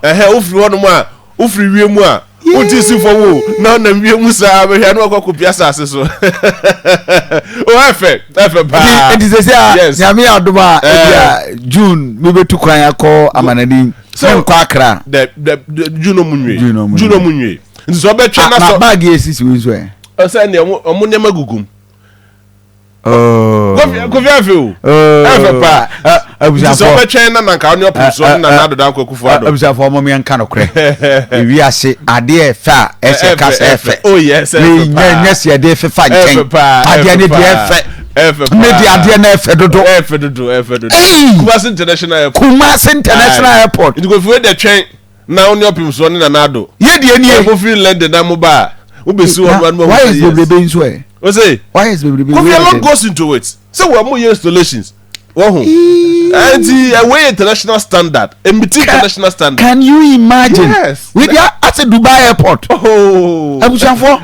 Ɛhɛ, wofiri hɔnom a, wofiri wiem a, wonti si fam o, na ɔnam wiem saa bɛhwɛ na wakɔ akɔpia asase so. O, ɛfɛ, ɛfɛ paa. Nti sɛ sɛ a Nyame yɛ adom a, ebi a June mebɛtu kwan akɔ amanani, menkɔ Akra. Dɛ dɛ, June ɔmu nwie. June ɔmu nwie, nti sɛ ɔbɛtwɛn na sɛ bag yɛ sisi wo nso ɛ. Ɔsɛ ɛnna ɔmo nneɛma gugum. Oh. Kofi afe o. Oh. Ɛfɛ paa. Abusuafo. Nti sɛ ɔbɛtwɛn na nanka ɔne ɔpem so ne Nana Addo Dankwa Akufo Addo. Abusuafo, ɔmo yɛn nka nokorɛ. Ewi ase adeɛ ɛfɛ a, ɛsɛ kasa ɛfɛ. Oh yes, ɛfɛ paa. Nyɛ nyɛ si ɛde fefa nkyɛn. Ɛfɛ paa. Adeɛ ne deɛ ɛfɛ. Ɛfɛ paa. Ne deɛ adeɛ no ɛfɛ dodo. Ɛfɛ dodo, ɛfɛ dodo. Kumasi International Airport. Kumasi International Airport. Nti Kofi, wei de twɛn na ɔne ɔpem so ne Nana Addo. Yɛ deɛ nie. Ɛmo firi London na mo ba a, mo bɛ si hɔ no anum. Wires bebrebe nso ɛ. O se. Wires bebrebe. Kofi, a lot goes into it. Sɛ wɔn mo yɛ installations. Wɔn ho. Nti ɛwɔ yɛ international standard. Emiti international standard. Can you imagine? Yes. Wei deɛ ase Dubai airport. Oh. Abusuafo.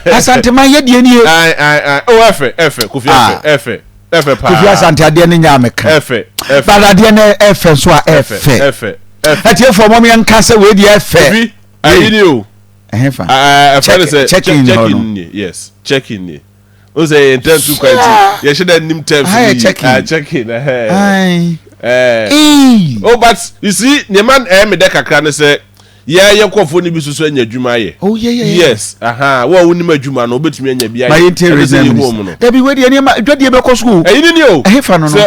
Asanteman, yɛ deɛ nie. Ayi ayi ayi. Oh, ɛfɛ, ɛfɛ, Kofi, ɛfɛ, ɛfɛ, ɛfɛ paa. Kofi Asante, adeɛ no nya ameka. Ɛfɛ, ɛfɛ. But adeɛ no ɛfɛ nso a, ɛfɛ. Ɛfɛ, ɛfɛ. Atiefoɔ, mɔm yɛn nka sɛ wei deɛ ɛfɛ. Kofi, ayi ni o. Ɛhɛn fa? Ɛfɛ de sɛ check in hɔ no. Check in ni, yes, check in ni o. Sɛ yɛn ntɛn tu kwan ti, yɛhyɛ dɛ nim terms ni yi. Check in. Ah, check in, ɛhɛn. Ayi. Ɛɛ oh, but you see, nneɛma ɛyɛ mi dɛ kakra ne sɛ yɛ nkɔfoɔ ni bi soso anya adwuma ayɛ. Oh yeah. Yes, aha, wo a wonim adwuma no, wobɛtumi anya bi ayɛ. Ma yɛn tie Ɛno sɛ regional yɛhu minister. wɔn no. Dabi, wei deɛ nneɛma dwadie bɛkɔ so o. Ɛyi ni ni o. Ɛhe fa no? Sɛ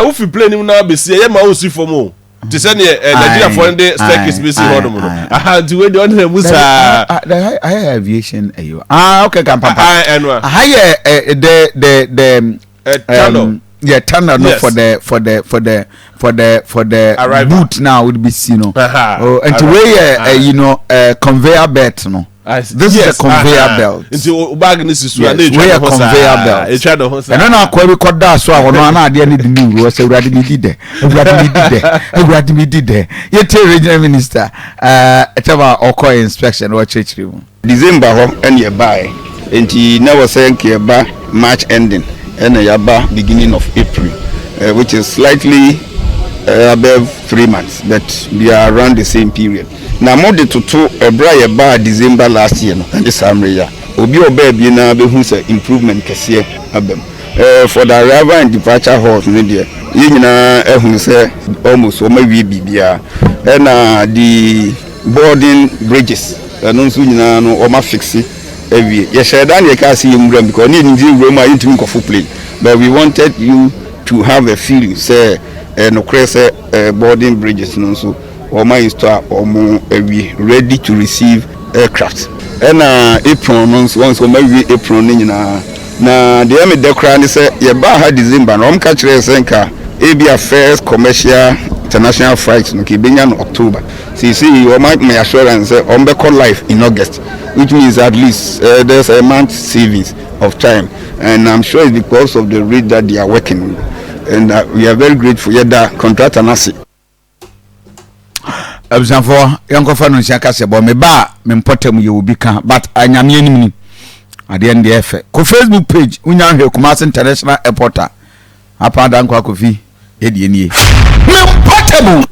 wofi plane mu na bɛsi, ɛyɛ ma wosi fam o, te sɛ neɛ Nigeriafoɔ no de staircase bɛsi hɔ nom no. Aha, nti wei deɛ ɔne na mu saa. Ayɛ aviation ɛyi o. Ah, okay, kan pampa. Ɛno a. Aha yɛ the tunnel. Yeah, tunnel no. For the Arrival. boot now would be si no. Aha. Oh, nti Arrival. wei yɛ ɛyi no, conveyor belt no. I see. This is a conveyor belt. Nti o bag ni si so a, na Yes, etwa wei ne yɛ ho saa. conveyor belt. Etwa ne ho saa. Ɛno na akɔa bi kɔda so a, ɔno ana adeɛ no de ne wuro sɛ, "Awurade mi di dɛ, Awurade mi di dɛ, Awurade mi di dɛ." Yɛtie regional minister ɛkyɛm a ɔkɔ inspection, wɔkyerɛkyerɛ mu. December hɔ ɛne ɛbaeɛ, nti na wɔ sɛ nka yɛba March ending, ɛna yɛaba beginning of April, which is slightly above 3 months, but we are around the same period. Na mo de toto ɛberɛ a yɛbaa December last year no ɛne saa mmerɛ yi a, obi a ɔbaa bie na bɛhu sɛ improvement kɛseɛ aba mu. For the arrival and departure halls no deɛ, yɛn nyinaa ɛhu sɛ almost wɔn awie biribiara, ɛna the boarding bridges ɛno nso nyinaa no, wɔn afixe awie. Yɛhyɛ da ne yɛka ase yɛ nwura mu because ne yɛnim sɛ nwura mu a, yɛntumi nkɔfo plane, but we wanted you to have a feeling sɛ nokorɛ sɛ boarding bridges no nso wɔn install a wɔn awie, ready to receive aircraft. Ɛna apron no nso, wɔn nso wɔn awie apron no nyinaa. Na deɛ ɛmi dɛ koraa ne sɛ yɛbaa ha December na wɔn ka kyerɛ sɛ nka ebi a first commercial international flight no ka ebenya no October. Seesei wɔn ama assurance sɛ wɔn bɛkɔ live in August, which means at least there's a month savings of time, and I'm sure it's because of the rate that they are working with, and we are very grateful. Yɛda contractor n'ase. Abusuafoɔ, yɛnkɔfa no nsia kasɛ bɔ me ba a, me mpɔtam yɛ obi ka, but anyame anim ni adeɛ no deɛ ɛfɛ. Kɔ Facebook page, wonya nhwɛ Kumase International Airport a, apa Adankɔ Akɔfi yɛdeɛ nie, me mpɔtam.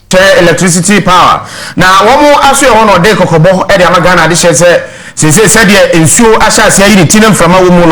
Kyɛ electricity power na wɔn aso yɛ hɔ na ɔde kɔkɔbɔ de ama Ghana adehyɛ sɛ seesei sɛdeɛ nsuo ahyɛ aseɛ ayi ne ti ne mframa wɔ mu no.